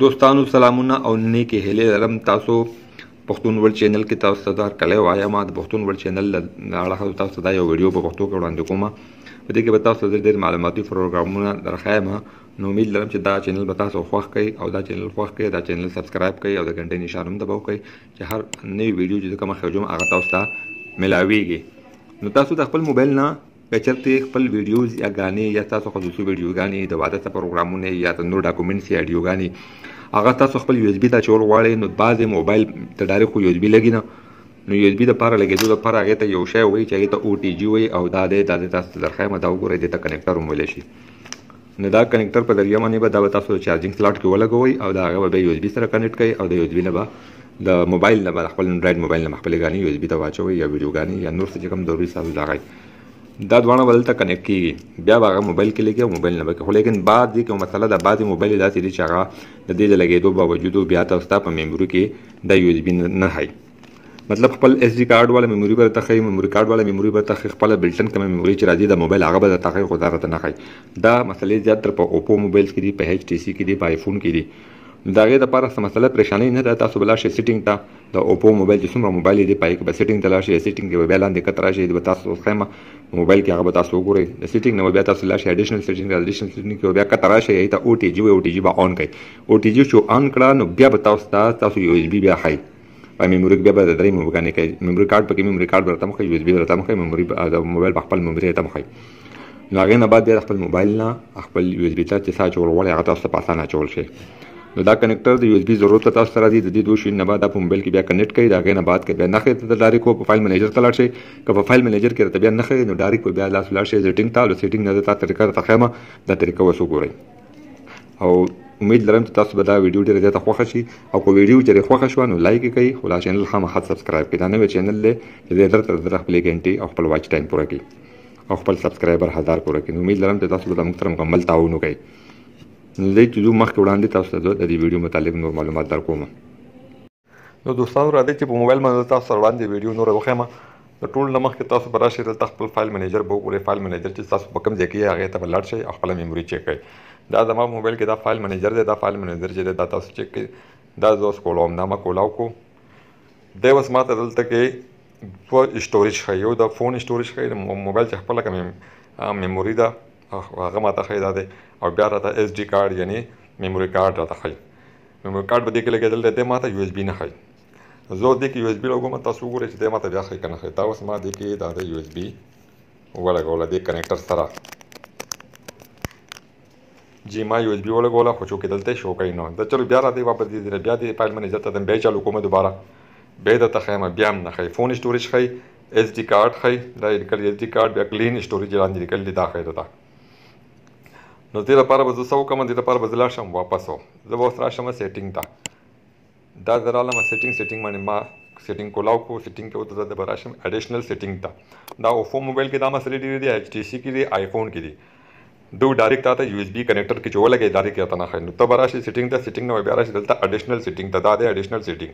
دوستانو سلامونه او نیکې هیلې لرم. تاسو پښتون ورلډ چینل کې تاسو ته هرکلی وایم. د پښتون ورلډ چینل له اړخه تاسو ته دا یو ویډیو په پښتو کې وړاندې کوم. په دې کې به تاسو ته ډېر معلوماتي پروګرامونه درښایم. نو امید لرم چې دا چینل به تاسو خوښ کړئ او دا چینل خوښ کړئ، دا چینل سبسکرایب کړئ او د ګنټې نشان هم دباو کړئ چې هر نوې ویډیو چې کومه خرجوم هغه تاسو ته ملاویږي. نو تاسو د خپل موبایل نه که چېرته خپل ویډیوز یا ګانې یا تاسو خصوصي ویډیوګانې، د واده څه پروګرامونه یا د نور ډاکومنټس یا اډیوګانې هغه تاسو خپل یو اس بي ته اچول غواړئ، نو بعضې موبایل ته ډایرکټ خو یو اس بي لګي نه. نو یو اس بي دپاره لګېدو دپاره هغې ته یو شی وایي چې هغې ته او ټي جي وایي، او دا دی تاسو ته درښایم. دا وګورئ، دې ته کنیکټر هم ویلی شي. نو دا کنیکټر په ذریعه باندې به دا به تاسو چارجینګ سلاټ کې ولګوئ او دا هغه به بیا یو اس بي سره کنیکټ کړئ او د یو اس بي نه به د موبایل نه به خپل انډراید موبایل نه خپلې ګانې یو اس بي ته واچوئ یا ویډیوګانې یا نور څه چې کوم ضروري ستاسو دغه دا دواړه به دلته کنیکټ کېږي، بیا به هغه موبایل کې لګي او موبایل نه به کوي. خو لیکن بعد دې کې مسله ده، بعضې موبایل داسې دي چې هغه د دې د لګېدو باوجود بیا تاسو ته په میموري کې دا یو اس بي نه ښایي. مطلب خپل اس ډي کارډ والا میموري به درته ښایي، میموري کارډ والا میموري به درته ښایي، خپله بلټن کومه میموري چې راځي د موبایل هغه به درته ښایي، خو دا راته نه ښایي. دا مسلې زیات تر په اوپو موبایلز کې دي، په ایچ ټي سي کې دي، په آیفون کې دي. نو د هغې دپاره څه مسله پریشانۍ نه ده. تاسو به لاړ شئ سیټینګ ته، د اوپو موبایل چې څومره موبایل دی په هغې کې به سیټینګ ته لاړ شئ، سیټینګ کې به بیا لاندې کښته راشئ، به تاسو ښیم موبایل کې هغه به تاسو وګورئ. د سیټینګ نه به بیا تاسو لاړ شئ اډیشنل سیټینګ، اډیشنل سیټینګ کې به بیا کښته راشئ، هغې ته او ټي جي وایي، او ټي جي به آن کړئ. او ټي جي چې آن کړه نو بیا به تاسو ته تاسو یو اس بي بیا ښایي. په میموري کې بیا به د درې میموري کوي، میموري کارډ پکې میموري کارډ به راته هم ښایي، یو اس بي به راته هم ښایي، میموري د موبایل په خپل میموري راته هم ښایي. نو هغې نه بعد بیا خپل موبایل نه خپل یو اس بي ته چې څه اچول غواړئ هغه تاسو ته په اسانه اچول شي. نو دا کنیکټر د یو اس بي ضرورت ته تاسو ته راځي. د دې دوه شیانو نه بعد دا په موبایل کې بیا کنیکټ کړئ. د هغې نه بعد که بیا نه ښایي ته ډایرکټ په فایل منیجر ته لاړ شئ، که په فایل منیجر کې راته بیا نه ښایي نو ډایرکټ به بیا لاس لاړ شئ سیټینګ ته، او سیټینګ نه زه تا طریقه راته ښایم، دا طریقه اوس وګورئ. او امید لرم چې تاسو به دا ویډیو ډېره زیاته خوښه شي، او که ویډیو چېرې خوښه شوه نو لایک یې کړئ، خو دا چینل خامخا سبسکرایب کړئ. دا نوی چینل دی چې زه در تر زره خپلې ګنټې او خپل واچ ټایم پوره کړي او خپل سبسکرایبر 1000 پوره کړي. نو امید لرم چې تاسو به زموږ سره مکمل تعاون وکړئ. نو زه چې ځو مخکې وړاندې تاسو ته د دې ویډیو متعلق نور معلومات درکوم. نو دوستانو راځئ چې په موبایل باندې تاسو سره وړاندې ویډیو نوره وښایم. د ټولو نه مخکې تاسو به راشئ دلته خپل فایل منیجر به وګورئ. فایل منیجر چې تاسو په کوم ځای کې یې هغې ته به لاړ شئ او خپله میموري چیک کړئ. دا زما په موبایل کې دا فایل منیجر دی، دا فایل منیجر چې دی دا تاسو چیک کړئ. دا زه اوس کولاوم، دا ما کولاو کو دی. اوس ما ته دلته کې دوه سټوریج ښایي، یو د فون سټوریج ښایي، د موبایل چې خپله کوم میموري ده هغه ما ته ښایي دا دی، او بیا راته اس ډي کارډ یعنی میموري کارډ راته ښایي. میموري کارډ به دې کې لګېدل دی، دی ما ته یو اس بي نه ښایي. زه دې کې یو اس بي لګوم، تاسو وګورئ چې دی ما ته بیا ښایي که نه ښایي. دا اوس ما دې کې دا د یو اس بي ولګوله دې کنیکټر سره، جی ما یو اس بي ولګوله، خو چونکې دلته یې شو کوي نه. دا چلو بیا راځئ واپس دې ځای نه، بیا دې فایل منیجر ته ځم، بیا یې چالو کوم دوباره، بیا یې درته ښایم، بیا هم نه ښایي. فون سټوریج ښایي، اس ډي کارډ ښایي، دا یې لیکلی اس ډي کارډ، بیا کلین سټوریج یې لاندې لیکلی دی، دا ښایي درته. نو دې لپاره به زه څه وکړم؟ دې لپاره به زه لاړ شم واپس، زه به اوس راشم سیټینګ ته. دا زه رالم سیټینګ، سیټینګ باندې ما سیټینګ کولاو کو، سیټینګ کې ورته زه به راشم اډیشنل سیټینګ ته. دا اوفو موبایل کې دا مسلې ډېرې دي، ایچ ټي سي کې دي، آیفون کې دي. دو ډایرکټ تاته یو اس بي کنیکټر کې چې ولګوې ډایرکټ راته نه ښایي. نو ته به راشې سیټینګ ته، سیټینګ نه به بیا راشې دلته اډیشنل سیټینګ ته. دا دی اډیشنل سیټینګ،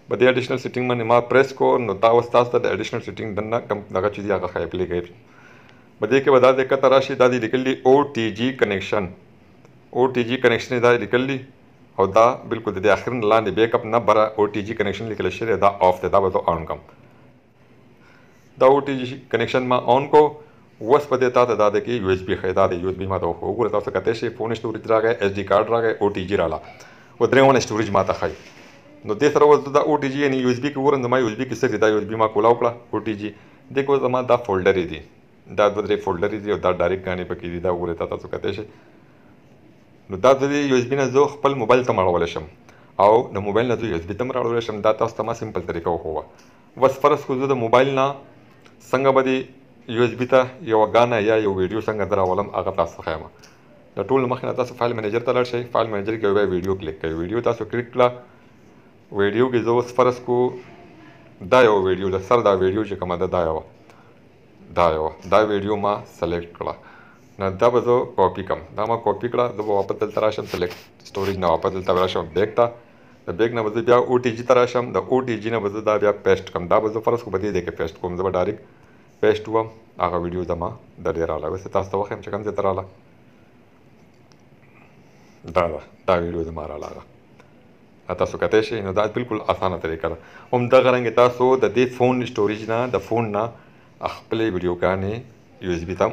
په دې اډیشنل سیټینګ باندې ما پریس کو، نو دا اوس تاسو ته د اډیشنل سیټینګ دننه کوم دغه چې دي هغه ښایي پلي کوي. په دې کې به دا دی کښته راشي، دا دی لیکلی او ټي جي کنیکشن، او ټي جي کنیکشن دا لیکلی دی، او دا بالکل د دې اخر نه لاندې بیک اپ نه بره او ټي جي کنیکشن لیکل شوی دی، دا آف دی، دا به زه آن کړم. دا او ټي جي کنیکشن ما آن کو، اوس په دې تاته دا دی کې یو اس بي ښایي، دا دی یو اس بي ما ته وښوه. وګوره تاسو کتی شئ، فون سټوریج راغی، اس ډي کارډ راغی، او ټي جي راغله، او درې ونه سټوریج ما ته ښایي. نو دې سره اوس دا او ټي جي یعنی یو اس بي کې وګورم، زما یو اس بي کې څه دي، دا یو اس بي ما کولاو کړه او ټي جي دې کې اوس زما دا فولډرې دي، دا دوه درې فولډرې دي، او دا ډایرکټ ګانې پکې دي، دا وګورئ تاسو کتی شئ. نو دا د دې یو اس بي نه زه خپل موبایل ته اړولی شم، او د موبایل نه زه یو اس بي ته هم راړولی شم. دا تاسو ته ما سمپل طریقه وښووه. بس فرض کړو زه د موبایل نه څنګه به دې یو اس بي ته یوه ګانه یا یو ویډیو څنګه زه راولم هغه تاسو ته ښایم. د ټولو مخکې نه تاسو فایل منیجر ته لاړ شئ، فایل منیجر کې بیا ویډیو کلیک کړئ، ویډیو تاسو کلیک کړه، ویډیو کې زه اوس فرض کړو دا یوه ویډیو ده، سر دا ویډیو چې کومه ده دا یوه، دا یوه، دا ویډیو ما سلیکټ کړه. نو دا به زه کاپي کړم، دا ما کاپي کړه، زه به واپس دلته راشم سلیکټ سټوریج نه واپس دلته راشم بیک ته، د بیک نه به زه بیا او ټي جي ته راشم، د او ټي جي نه به زه دا بیا پیسټ کړم. دا به زه فرض کړو په دې ځای کې پیسټ کوم، زه به ډایرکټ پیسټ وم، هغه ویډیو زما د دې راغله. اوس تاسو ته وښیم چې کوم ځای ته راغله. دا ده، دا ویډیو زما رالاغه، تاسو کتلی شئ. نو دا بالکل اسانه طریقه ده. هم دغه رنګ تاسو د دې فون سټوریج نه، د فون نه خپلې ویډیوګانې یو اس بي ته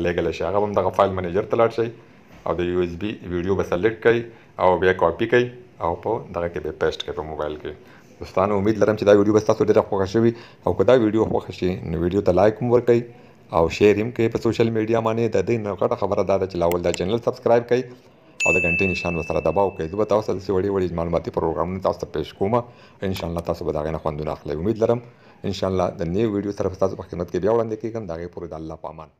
لېږلی شئ. هغه هم دغه فایل منیجر ته لاړ شئ او د یو اس بي ویډیو به سلیکټ کړئ او بیا کاپي کړئ او په دغه کې به پیسټ کړئ په موبایل کې. دوستانو، امید لرم چې دا ویډیو به تاسو ډېره خوښه شوي، او که دا ویډیو خوښه شي نو ویډیو ته لایک هم ورکړئ او شیر هم کړئ په سوشل میډیا باندې. د دې نه غټه خبره دا ده چې لاول دا چینل سبسکرایب کړئ او د غنټې نشان ورسره دباو کړئ. زه به تاسو ته داسې وړې وړې معلوماتي پروګرامونه تاسو ته پیش کوم، ان شاء الله تاسو به د هغې نه خوندونه اخلئ. امید لرم ان شاء الله د نیو ویډیو سره تاسو په خدمت کې بیا وړاندې کېږم. د هغې پورې د الله په امان.